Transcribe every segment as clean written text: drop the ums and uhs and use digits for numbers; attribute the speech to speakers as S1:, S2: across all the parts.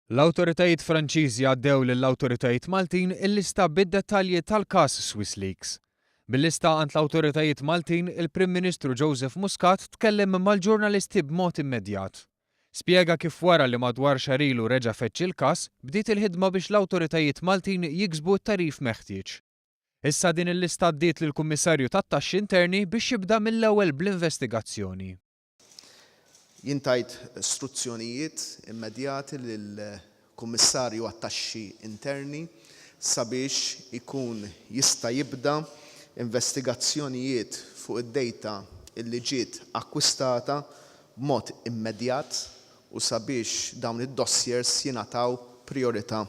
S1: L-awtoritajiet Franċiżi għaddew lill-awtoritajiet Maltin il-lista bid-dettalji tal-każ SwissLeaks. Bil-lista għand l-awtoritajiet Maltin, il-Prim Ministru Joseph Muscat tkellem mal-ġurnalisti b'mod immedjat. Spjega kif wara li madwar xahar ilu reġa' feġġ il-każ, bdiet il-ħidma biex l-awtoritajiet Maltin jiksbu t-tagħrif meħtieġ. Issa din il-lista għaddiet lill-Kummissarju tat-Taxxi Interni biex jibda mill-ewwel bl-investigazzjoni.
S2: Jien tajt struzzjonijiet immedjati lill-Kummissarju għat-Taxxi Interni sabiex ikun jista' jibda investigazzjonijiet fuq id-dejta li ġiet akkwistata b'mod immedjat u sabiex dawn id-dossiers jingħataw prijorità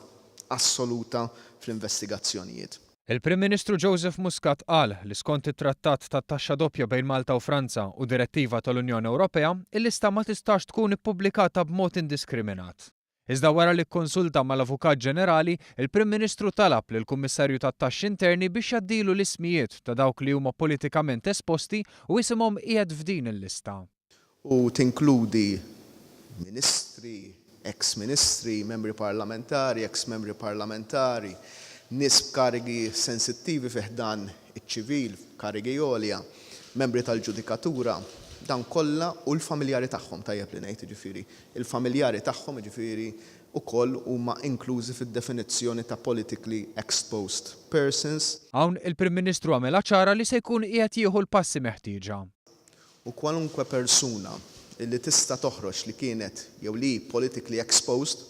S2: assoluta fl-investigazzjonijiet.
S1: Il-Prim Ministru Joseph Muscat qal li skont it-Trattat tat-Taxxa Doppja bejn Malta u Franza u direttiva tal-Unjoni Ewropea, il-lista ma tistax tkun ippubblikata b'mod indiskriminat. Iżda wara li kkonsulta mal-Avukat Ġenerali, il-Prim Ministru talab lill-Kummissarju tat-Taxxi Interni biex jgħaddilu l-ismijiet ta' dawk li huma politikament esposti u isimhom qiegħed f'din il-lista.
S2: u tinkludi ministri, eks ministri, membri parlamentari, eks membri parlamentari, nies b'karigi sensittivi fi ħdan iċ-ċivil, karigi għolja, membri tal-ġudikatura, dawn kollha u l-familjari tagħhom, tajjeb li ngħid, jiġifieri, il-familjari tagħhom, jiġifieri, ukoll huma inklużi fid-definizzjoni ta' politically exposed persons.
S1: Hawn, il-Prim Ministru għamilha ċara li se jkun qiegħed jieħu l-passi meħtieġa.
S2: u kwalunkwe persuna li tista' toħroġ li kienet jew li hi politically exposed,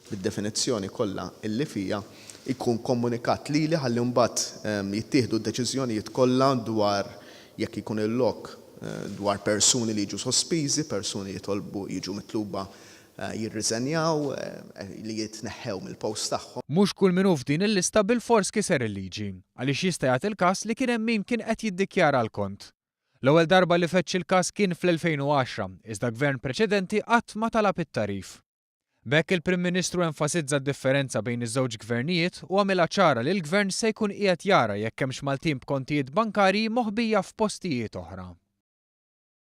S2: bid-definizzjoni kollha illi fiha, jkun komunikat lili ħalli mbagħad jittieħdu d-deċiżjonijiet kollha dwar jekk ikun il-lok dwar persuni li jiġu sospiżi, persuni jitolbu jiġu mitluba jirriżenjaw, li jitneħħew mill-post tagħhom.
S1: Mhux kull min hu f'din il-lista bilfors kiser il-liġi, għaliex jista' jagħti l-każ li kien hemm min kien qed jiddikjara l-kont. L-ewwel darba li feġġ il-każ kien fl-2010, iżda gvern preċedenti qatt ma talab it-tagħrif. B'hekk il-Prim Ministru enfasizza d-differenza bejn iż-żewġ gvernijiet u għamilha ċara li l-Gvern se jkun qiegħed jara jekk hemmx Maltin b'kontijiet bankarji moħbija f'postijiet oħra.